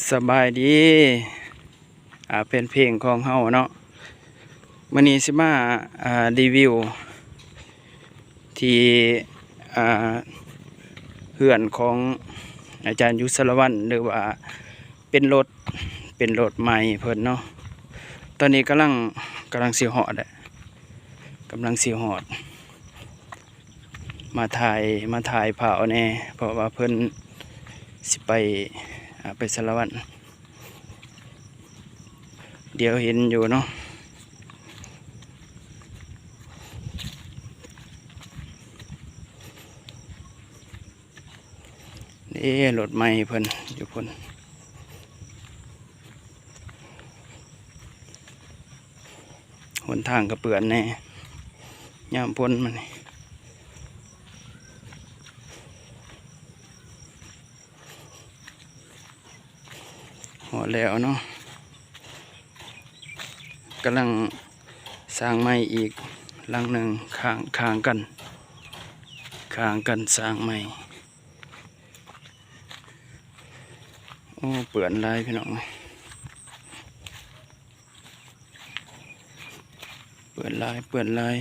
ສະບາຍດີ ອ່າ ແຟນເພງຂອງເຮົາເນາະ, ມື້ນີ້ຊິມາ ອ່າ ຣີວິວທີ່ ອ່າ ເຮືອນຂອງອາຈານຍຸດ ສາລະວັນ ຫຼືວ່າເປັນລົດ ເປັນລົດໃໝ່ເພິ່ນເນາະ. ຕອນນີ້ກຳລັງ ກຳລັງຊິຮອດແຫຼະ ກຳລັງຊິຮອດ. ມາຖ່າຍ ມາຖ່າຍພາວແດ່ ເພາະວ່າເພິ່ນຊິໄປ ອ່າ ໄປສາລະວັນ ດຽວເຫັນຢູ່ເນາະ. ເດ້ ລົດໃໝ່ເພິ່ນຢູ່ພຸ້ນ. ຫົນທາງກະເປື້ອນແດ່ ຍາມຝົນມານີ້. ຮອດແລ້ວເນາະ, ກຳລັງສ້າງໃໝ່ອີກຫຼັງໜຶ່ງ ຂ້າງ ຂ້າງກັນ ຂ້າງກັນສ້າງໃໝ່. ໂອ້ ເປື້ອນຫຼາຍພີ່ນ້ອງເອີຍ. ເປື້ອນຫຼາຍ ເປື້ອນຫຼາຍ.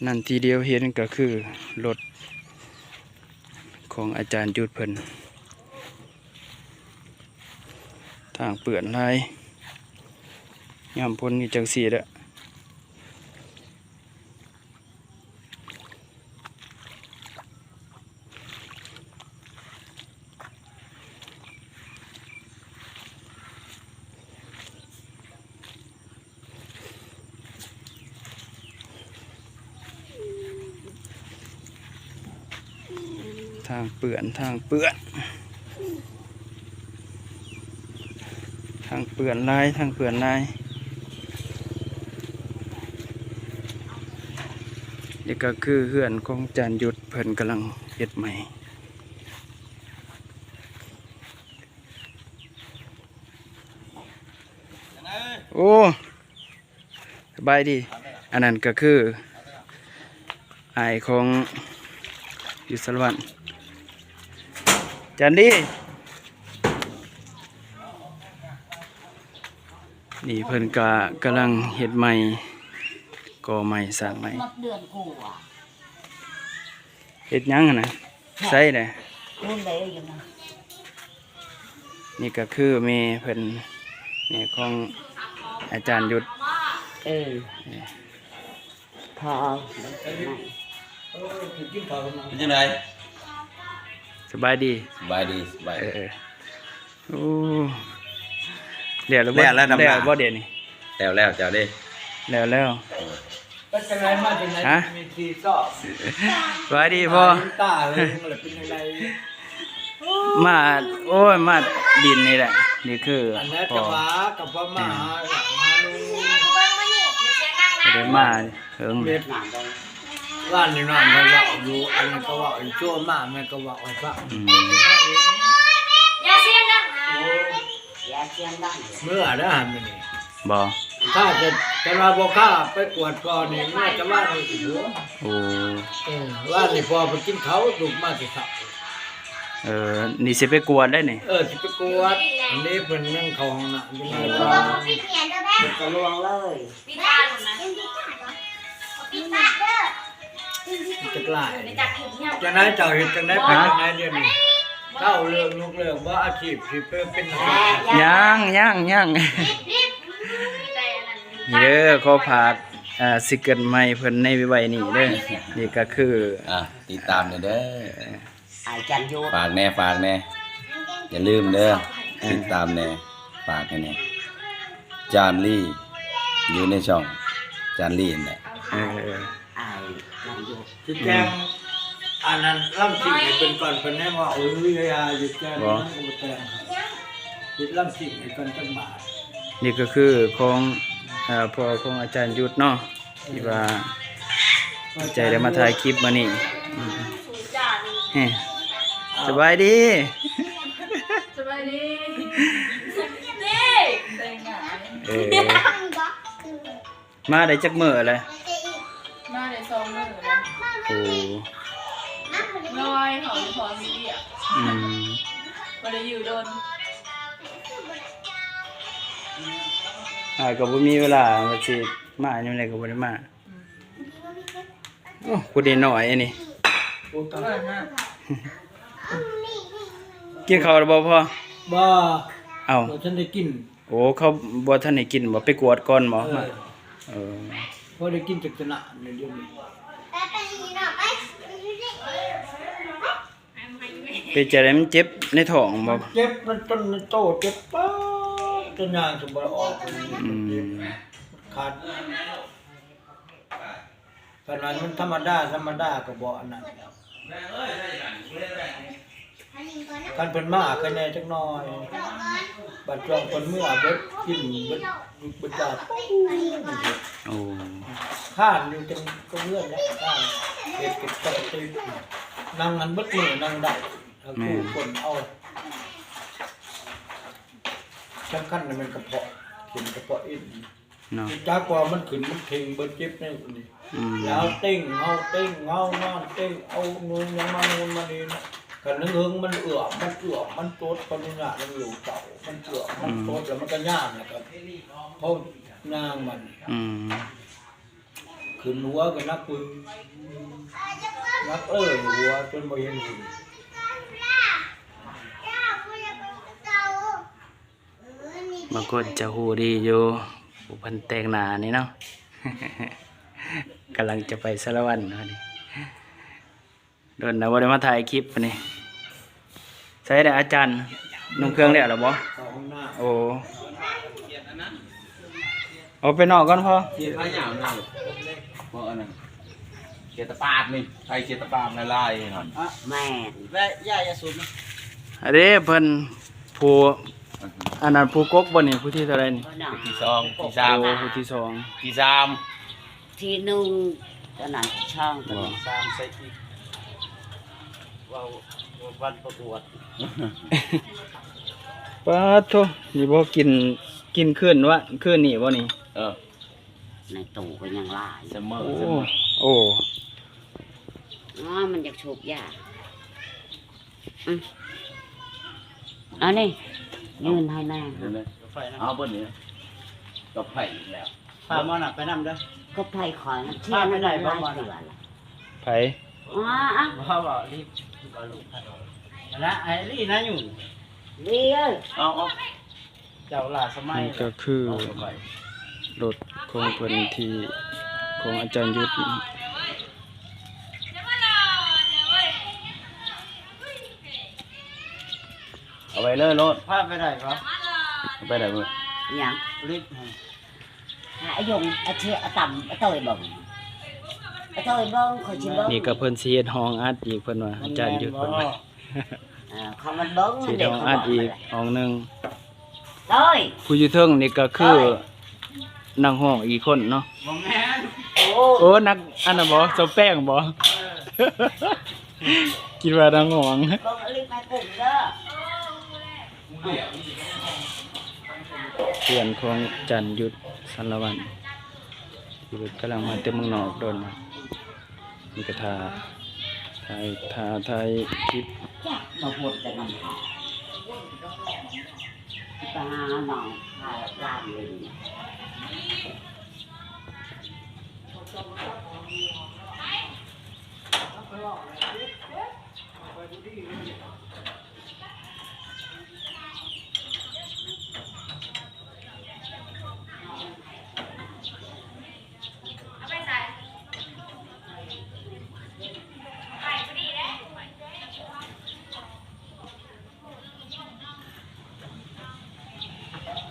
ນັ້ນທີ່ດຽວເຫັນກະຄືລົດຂອງອາຈານຢຸດເພິ່ນ. ທາງເປື້ອນຫຼາຍ ຍາມຝົນນີ້ຈັ່ງຊີ້ແຫຼະ. ທາງເປື້ອນ ທາງເປື້ອນ. ທາງເປື້ອນຫຼາຍ ທາງເປື້ອນຫຼາຍ. ນີ້ກະຄືເຮືອນຂອງອາຈານຍຸດ ເພິ່ນກຳລັງເຮັດໃໝ່. ໂອ້ ສະບາຍດີ. ອັນນັ້ນກະຄືອ້າຍຂອງຢູ່ສາລະວັນ ຈັນດີ. ນີ້ເພິ່ນກະກຳລັງເຮັດໃໝ່ ກໍ່ໃໝ່ ສ້າງໃໝ່. ເຮັດຫຍັງຫັ້ນນະ? ໃສແດ່? ນີ້ກະຄືແມ່ເພິ່ນ ແມ່ຂອງອາຈານຍຸດ. ເອີ ເອີ ເປັນຈັ່ງໃດ? ສະບາຍດີ ສະບາຍດີ ສະບາຍດີ. ເອີ ເອີ ໂອ້ ແລ້ວແລ້ວບໍ່? ແລ້ວແລ້ວ ດຳນາ ແລ້ວບໍ່ດຽວນີ້? ແລ້ວແລ້ວ ເຈົ້າເດ້? ແລ້ວແລ້ວ. ເອີ ໄປຈັ່ງໃດມາຈັ່ງໃດ? ຮະ? ມີທີ່ຊອກ. ສະບາຍດີພໍ່. ຕາເອີຍ ມັນລະເປັນຈັ່ງໃດ? ມາ ໂອ້ຍ ມາດິນນີ້ແຫຼະ. ນີ້ຄື ອັນນັ້ນ ພໍ່ ຈະວ່າກັບວ່າມາຫາ ຫາລູກ ບໍ່ໄດ້ມາເຖິງ ວານນີ້ນ້ອງເພິ່ນເວົ້າຢູ່ ອັນນັ້ນກະເວົ້າຢູ່ ໂທມາແມ່ນກະເວົ້າໃຫ້ຟັງ. ອືມ ຢ່າສຽງດັງ ເມືອແລ້ວຫັ້ນມື້ນີ້. ບໍ່ ຖ້າຈະ ຈະວ່າບໍ່ຄ້າໄປກວດພໍ່ນີ້ ເມືອແຕ່ວານນີ້. ໂອ້ ເອີ ວານນີ້ພໍ່ໄປກິນເຂົ້າ ລຸກມາແຕ່ເຊົ້າ. ເອີ ນີ້ຊິໄປກວດໄດ໋ນີ້. ເອີ ຊິໄປກວດ ອັນນີ້ເພິ່ນຍັງເຂົ້າຫ້ອງນ້ຳຢູ່. ເອີ ເພິ່ນກະລວງເລີຍ. ຈັກຫຼາຍ ຈັ່ງໃດເຈົ້າເຮັດຈັ່ງໃດ ໄປຈັ່ງໃດດຽວນີ້? ເຈົ້າເລີກລູກເລີກບໍ່ ອາຊີບຊິເປັນ ຍັງ ຍັງ ຍັງ. ນີ້ເດີ ຂໍຝາກ ອ່າ ຊິງເກີນໃໝ່ເພິ່ນໃນໄວໆນີ້ເດີ. ນີ້ກະຄື ອ່າ ຕິດຕາມແດ່ເດີ. ອ້າຍຈັນຢຸດ ຝາກແດ່ ຝາກແດ່ ຢ່າລືມເດີ ເອີ ຕິດຕາມແດ່ ຝາກໃຫ້ແດ່ ຈານລີ ຢູ່ໃນຊ່ອງຈານລີຫັ້ນແຫຼະ. ເອີ ເອີ ອ້າຍຈັນຢຸດ ຊິແຕ່ງ ອືມ ອັນນັ້ນລຳຊິງໃຫ້ເພິ່ນກ່ອນ ເພິ່ນແນມວ່າ ເອີ ຢ່າ ຢ່າ ຢ່າແຕ່ງ ບໍ່ ຍັງກະບໍ່ແຕ່ງ ເຮັດລຳຊິງໃຫ້ກ່ອນຈັກບາດ. ນີ້ກະຄືຂອງ ເອີ ພໍ່ຂອງອາຈານຢຸດເນາະ. ທີ່ວ່າດີໃຈໄດ້ມາຖ່າຍຄລິບມື້ນີ້. ເອີ ສະບາຍດີ ສະບາຍດີ. ເອີ ມາໄດ້ຈັກມື້ແລ້ວ? ມາໄດ້ສອງມື້ແລ້ວ. ໂອ້ ນ້ອຍ ເຂົາ ເພາະມີວຽກ ອືມ ບໍ່ໄດ້ຢູ່ດົນ ອ້າຍກໍບໍ່ມີເວລາວ່າຊິມາ ຍາມໃດກໍບໍ່ໄດ້ມາ. ອືມ ໂອ້ ຜູ້ນ້ອຍໆ ອັນນີ້ ໂອ້ ກິນເຂົ້າແລ້ວບໍ່ພໍ່? ບໍ່ ເອົ້າ ບໍ່ທັນໄດ້ກິນ. ໂອ້ ເຂົາບໍ່ທັນໃຫ້ກິນບໍ່? ໄປກວດກ່ອນບໍ່? ເອີ ເອີ ພໍໄດ້ກິນຈັກຊະນະດຽວນີ້. ເປັນຈັ່ງໃດ ມັນເຈັບໃນທ້ອງບໍ່? ມັນເຈັບ ມັນຈົນໂຕເຈັບປາດ ຈົນຍ່າງຊິບໍ່ອອກ. ອືມ ມັນຄັນ. ຄັນວ່າມັນທຳມະດາ ທຳມະດາກໍບໍ່ອັນນັ້ນ. ຄັນເພິ່ນມາກໍແດ່ຈັກໜ້ອຍ ບັດຊ່ວງເພິ່ນເມືອເບິດ ກິນເບິດ ເບິດຢາ. ໂອ້ ຄ້ານຢູ່ເທິງເຮືອນແຫຼະ ຄ້ານເຮັດເປັນປົກກະຕິ. ນັ່ງຫັ້ນເບິດມື້ນັ່ງໄດ້ ແມ່ນ ຜູ້ຄົນເອົາ. ສຳຄັນນະແມ່ນກະເພາະ ເປັນກະເພາະອິນ. ເນາະ ຈັກວ່າມັນຂຶ້ນມັນເຄັ່ງເບິດ ເຈັບແນວນີ້. ອືມ ແລ້ວເຕັ້ງເຮົາເຕັ້ງເຮົານອນເຕັ້ງ ເອົາໜູນຫຍັງມາໂນ່ນມານີ້ນະ. ຄັນເຫິງໆ ມັນເອື້ອມ ມັນເອື້ອມ ມັນຕົດ ຂອອະນຸຍາດນຳລູກເຕົ້າ ມັນເອື້ອມ ມັນຕົດ ອືມ ແລ້ວມັນກໍຍ່າງ ແລ້ວກໍເຮົາຍ່າງມັນ. ອືມ ຂຶ້ນຫົວກໍໜັກປຶ້ງ ໜັກເອີ່ຍຫົວ ຈົນບໍ່ເຫັນຫຸ່ງ. ບາງຄົນຈະຮູ້ດີຢູ່ ຜູ້ເພິ່ນແຕ່ງໜ້ານີ້ເນາະ ກຳລັງຈະໄປສາລະວັນເນາະນີ້. ດົນແລ້ວບໍ່ໄດ້ມາຖ່າຍຄລິບນີ້. ໃສລະອາຈານ? ນຸ່ງເຄື່ອງແລ້ວລະບໍ່? ໂອ້ ອອກໄປນອກກ່ອນພໍ່. ເສຍຂາຍາວນະ ເພາະອັນນັ້ນ ເຂດຕະປາດນີ້ ໄປເຂດຕະປາດຫຼາຍໆ ຫັ້ນ. ອະ ແມ່ນ ແລະ ຢາ ຢາສູບນະ. ອັນເດ້ ເພິ່ນຜູ້ ອັນນັ້ນຜູ້ກົກບໍ່ນີ້? ຜູ້ທີເທົ່າໃດນີ້? ຜູ້ທີສອງ ຜູ້ທີສາມ. ໂອ້ ຜູ້ທີສອງ ທີສາມ ທີໜຶ່ງ ຕອນນັ້ນ ຊ່ອງ ຕອນນັ້ນ ສາມໃສ່ອີກ ເວົ້າ ເວົ້າວັນປະກວດ. ປາດໂທ້ ນີ້ບໍ່ກິນ ກິນຄືນວະ ຄືນນີ້ບໍ່ນີ້? ເອີ ໃນຕູ້ກໍຍັງຫຼາຍ ສະເໝີ ໂອ້ ສະເໝີ. ໂອ້ ອ້າ ມັນຢາກສູບຢາ. ອືມ ອັນນີ້ ຍື່ນໃຫ້ນາງ ເອົາເບິດນີ້ ກັບໄຜອີກແລ້ວ. ພາໝໍນະໄປນຳເດີ ກັບໄຜຂ້ອຍ ພາໄປໄດ້ບໍ່ໝໍນະ? ໄຜ ອໍ ເອົາ ບໍ່ ບໍ່ ລີບ ບໍ່ລູກ ອັນນະ ໄອ້ລີນະ ຢູ່ ລີເອີຍ ເອົາ ເອົາ. ເຈົ້າຫຼ້າສະໄໝ ນີ້ກໍຄືລົດຂອງເພິ່ນທີ່ ຂອງອາຈານຍຸດ. ເອົາໄວ້ເລີຍໂລດ ພາໄປໄດ້ບໍ່? ເອົາໄປໄດ້ເບິດ ຫຍັງ? ລິບ ອາຍົງ ອາເທ ອາຕຳ ອາເຕີຍເບິ່ງ ອາເຕີຍເບິ່ງ ຂ້ອຍຊິເບິ່ງ. ນີ້ກໍເພິ່ນຊິເຮັດຫ້ອງອັດອີກ ເພິ່ນວ່າ ອາຈານຍຸດເພິ່ນວ່າ ເອີ ເຂົາມັນເບິ່ງ ຊິເຮັດຫ້ອງອັດອີກຫ້ອງໜຶ່ງ. ໂອ້ຍ ຜູ້ຢູ່ເທິງນີ້ກໍຄື ໂອ້ຍ ນັກຮ້ອງອີກຄົນເນາະ. ບໍ່ແມ່ນ ໂອ້ ໂອ້ ນັກອັນນັ້ນບໍ່? ເຈົ້າແປ້ງບໍ່? ເອີ ຄິດວ່ານັກຮ້ອງ ເບິ່ງອາລິດໃນກຸ່ມເດີ. ເພື່ອນຂອງຈັນຍຸດ ສາລະວັນ ທີ່ກຳລັງມາແຕ່ເມືອງນອກ ໂດນ ນີ້ກໍຖ້າ ຖ່າຍ ຖ້າ ຖ່າຍຄລິບ ມາໂພດແຕ່ນຳ ໄປຫານ້ອງ ຫາຫຼານເລີຍ.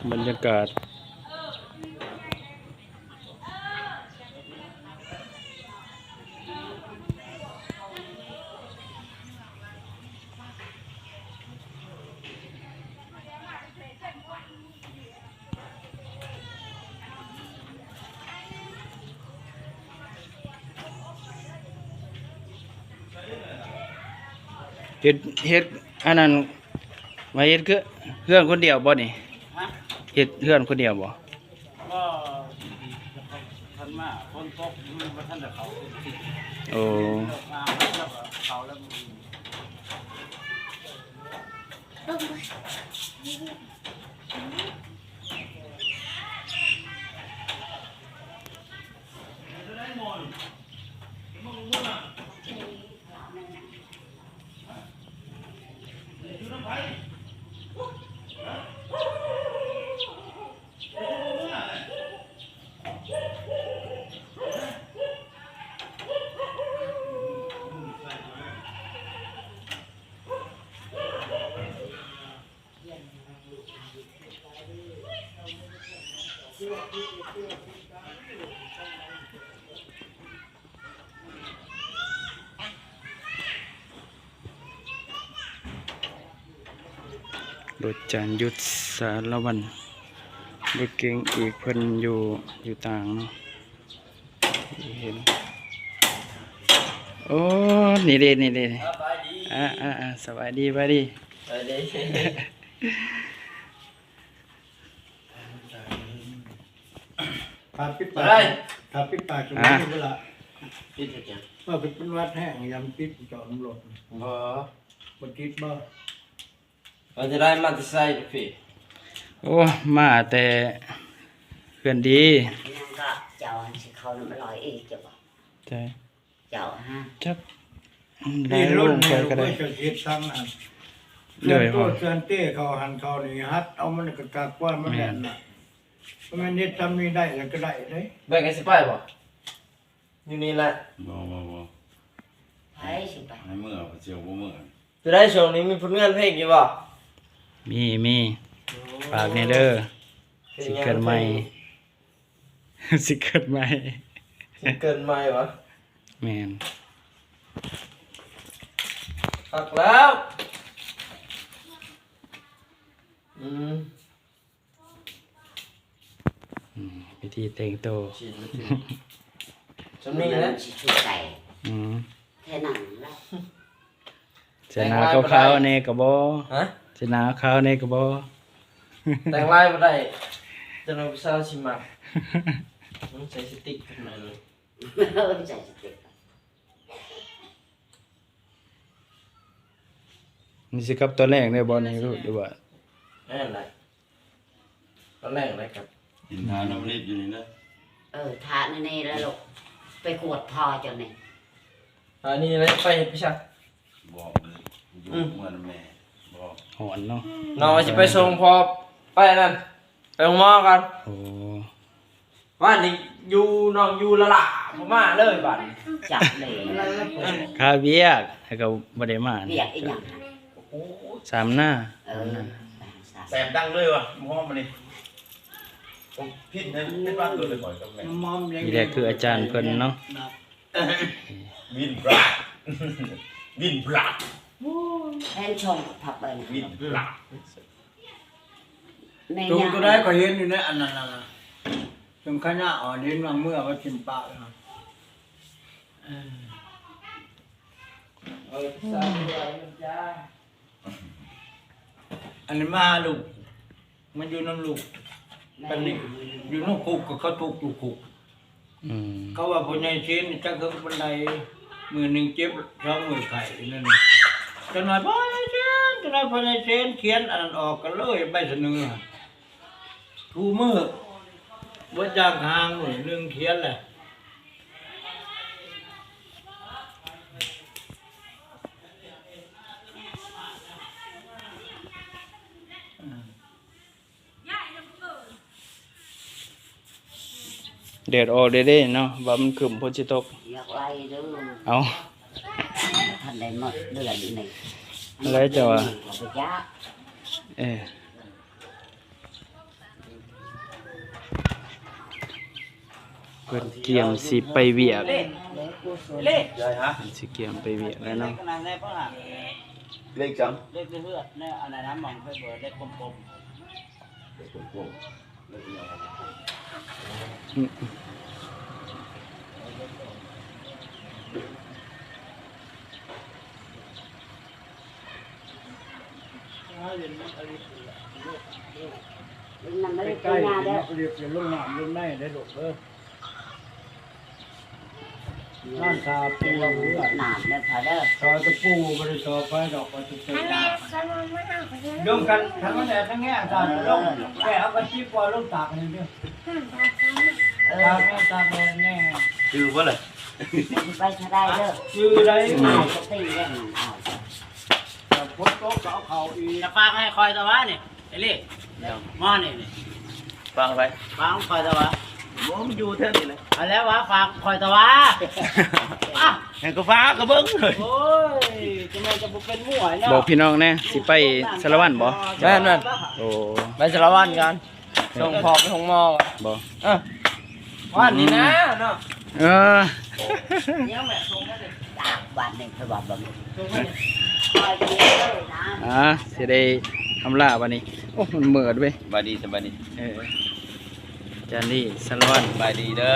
ບັນຍາກາດ ເຮັດ ເຮັດອັນນັ້ນ ມາເຮັດຄືເຮືອນຄົນດຽວບໍ່ນີ້? ຮະ? ເຮັດເຮືອນຄົນດຽວບໍ່? ບໍ່ ທັນມາ ຝົນຕົກ ມັນບໍ່ທັນໄດ້ເຂົ້າ. ໂອ້ ມາແລ້ວກໍ ເຂົາແລ້ວມື້ອື່ນ. ລົດຈານຍຸດສາລະວັນ ລົດເກັງອີກ ເພິ່ນຢູ່ ຢູ່ຕ່າງເນາະ ເຫັນ. ໂອ້ ນີ້ເດ້ ນີ້ເດ້ ສະບາຍດີ ອ່າ ອ່າ ອ່າ ສະບາຍດີ ສະບາຍດີ ສະບາຍດີ. ປາກປິດປາກ ໄດ້ ຖ້າປິດປາກຈະບໍ່ມີເວລາ ປິດເຮັດຫຍັງ? ວ່າເປັນຫວັດແຮງ ຢ້ານປິດຈອດນຳລົດ. ບໍ່ ບໍ່ຕິດບໍ່? ວ່າຈະໄດ້ມາແຕ່ໃສເດ້ພີ່? ໂອ້ ມາແຕ່ເຮືອນດີ. ຍັງກະເຈົ້າຫັ້ນຊິເຂົ້ານຳອະລອຍອີກ ເຈົ້າບໍ່? ໃຊ່. ເຈົ້າຮະ ຈັກ ໄດ້ລົງໄປກໍໄດ້ ເຈົ້າເຮັດທາງອັນ ເລື່ອນໂຕເຄື່ອນເຕ້ເຂົາຫັ້ນເຂົານີ້ ຮັດເອົາມັນກະຕາກວ່າມັນແໜ້ນນະ ບໍ່ແມ່ນເຮັດທຳນີ້ໄດ້ແລ້ວກະໄດ້ເດ້ ແບ່ງກັນຊິໄປບໍ່? ຢູ່ນີ້ແຫຼະ ບໍ່ ບໍ່ ບໍ່ ໃຜຊິໄປ? ໃຫ້ເມືອ ເຂົາຊິບໍ່ເມືອ. ຈະໄດ້ຊ່ວງນີ້ມີຜົນງານເພງຢູ່ບໍ່? ມີ ມີ ໂອ້ ຝາກແດ່ເດີ ຊິງເກີນໃໝ່. ຊິງເກີນໃໝ່ ຊິງເກີນໃໝ່ຫວາ? ແມ່ນ ຄັກແລ້ວ ອືມ ອືມ ວິທີແຕ່ງໂຕ ຊິ ຈະມີແລ້ວ ຊິຖືກໃສ່ ອືມ ແຄ່ນັ້ນລະ. ເສື້ອໜາວຂາວໆແນ່ກໍບໍ່ ຮະ? ເສື້ອໜາວຂາວແນ່ກໍບໍ່ ແຕ່ງລາຍບໍ່ໄດ້ ຈະນ້ອຍຜູ້ສາວຊິມັກ ໃສ່ສະຕິກກັນໜ້ອຍໜຶ່ງ ໃສ່ສະຕິກ. ນີ້ຊິກັບຕອນແລງໄດ້ບໍ່ນີ້ ຫຼືວ່າ? ແມ່ນໄດ໋. ຕອນແລກໄດ້ກັບ ກິນທານຳລິດຢູ່ນີ້ນະ. ເອີ ທານນີ້ແຫຼະລູກ ໄປກວດພໍ່ເຈົ້ານີ້ ທານນີ້ແຫຼະ ໄປເຮັດໄປຊະ ບອກເລີຍ ຢູ່ ອືມ ເມືອນຳແມ່ ບອກ ຮ້ອນເນາະ ນ້ອງວ່າຊິໄປສົ່ງພໍ່ ໄປນັ້ນ ໄປໂຮງໝໍກ່ອນ. ໂອ້ ວ່ານີ້ຢູ່ ນ້ອງຢູ່ລະລະ ບໍ່ມາເລີຍບາດນີ້ ຈັກເລີຍ ຄາວຽກ ແລ້ວກໍບໍ່ໄດ້ມາ ວຽກອີ່ຫຍັງຫັ້ນ? ໂອ້ ສາມນາ ເອີ ສາມນາ ແສບດັງເລີຍວ່າ ມອມມານີ້ ຜິດເປັນບາງເກີນໄປ ຂ້ອຍກັບແມ່ ນີ້ແຫຼະຄືອາຈານເພິ່ນເນາະ ວິນບລັດ ວິນບລັດ ແພນຊ່ອງພັບໄວ້ນະ ວິນບລັດ. ແມ່ ໂຕ ຍາ ໂຕໃດກໍເຫັນຢູ່ໃນອັນນັ້ນນະ ເຖິງຂະຍະອ່ອນ ເຫັນວ່າເມືອວ່າຖິ້ມປາກນະ ເອີ ເອີ ສາທຸ ອັນນີ້ມາຫາລູກ ມາຢູ່ນຳລູກ ແມ່ນ ປານນີ້ ຢູ່ນຳຄຸກກໍເຂົາທຸກຢູ່ຄຸກ. ອືມ ເຂົາວ່າພໍ່ໃຫຍ່ເຊນຈັກເຖິງປານໃດ ມື້ໜຶ່ງເຈັບ ສອງມື້ໄຂ້ນັ້ນ ຈັກໜ້ອຍພໍ່ໃຫຍ່ເຊນ ຈັກໜ້ອຍພໍ່ໃຫຍ່ເຊນຂຽນອັນນັ້ນອອກ ກໍເລີຍໃບສະເໜີ ຄູ່ມື້ ບໍ່ຈາກຫາງມື້ໜຶ່ງຂຽນແຫຼະ. ແດດອອກເດ້ເນາະ ວ່າມັນຄຶ້ມຝົນຊິຕົກ ຢາກໄລ່ເດີ ເອົ້າ ທັນໄດ້ໝົດເດືອນນີ້ ແລ້ວເຈົ້າວ່າ ເອີ ເພິ່ນກຽມຊິໄປວຽກ ເພິ່ນຊິກຽມໄປວຽກແລ້ວເນາະ. ເລກຫຍັງ? ເລກເຮືອນ ອັນນັ້ນນະ ໝ່ອງໄປເບີດ ເລກກົມໆ ເລກກົມໆ ເລກຫຍັງ? ໃກ້ໆ ເນາະ ລຽບລົງນ້ຳລົງໃນໄດ້ລູກເອີຍ. ນອນຖ້າປູເຮືອນ ນ້ຳເດີພໍ່ເດີ ຕໍ່ຕະປູ ບໍ່ໄດ້ຕໍ່ໄຟດອກ ວ່າຈະເປັນ ອັນແລກກໍມາເອົາເດີ ລົງກັນ ຄັນມັນແດດແຮງໆ ຕາມລົງ ແຕ່ເອົາກະຕິບບໍ່ລົງຕາກໃຫ້ເດີ ເອີ ຕາກແນ່ ຕາກແນ່ ຈື່ບໍ່ລະ ໄປເທົ່າໃດເດີ ຈື່ໄດ້ ອືມ ກະຕິເດ້ ຝົນຕົກກໍເອົາເຂົ້າອີກ ຈະຝາກໃຫ້ຂ້ອຍຕະຫວານີ້ ເອລີ ມານີ້ ນີ້ ຝາກໃຜ? ຝາກຂ້ອຍຕະຫວາ ບໍ່ ມັນຢູ່ແຖວນີ້ແຫຼະ ອັນແລ້ວວ່າຝາກຂ້ອຍຕະຫວາ ອ່ະ ໃຫ້ກໍຝາກກໍເບິ່ງ ໂອ້ຍ ຈະແມ່ນຈະບໍ່ເປັນໝວຍເນາະ ບອກພີ່ນ້ອງແດ່ ຊິໄປສາລະວັນບໍ່? ແມ່ນໆ ໂອ້ ໄປສາລະວັນກັນ ສົ່ງພໍ່ໄປໂຮງໝໍບໍ່? ເອີ ວານນີ້ນະເນາະ ເອີ ຍັງແມ່ສົ່ງມາເດີ ວານນີ້ເພິ່ນວ່າບໍ່ມີ ອ່າ ຊິໄດ້ອຳລາບາດນີ້ ໂອ້ ມັນມືດເວີຍ ສະບາຍດີ ສະບາຍດີ ເອີ ຈານນີ້ ສາລະວັນ ສະບາຍດີເດີ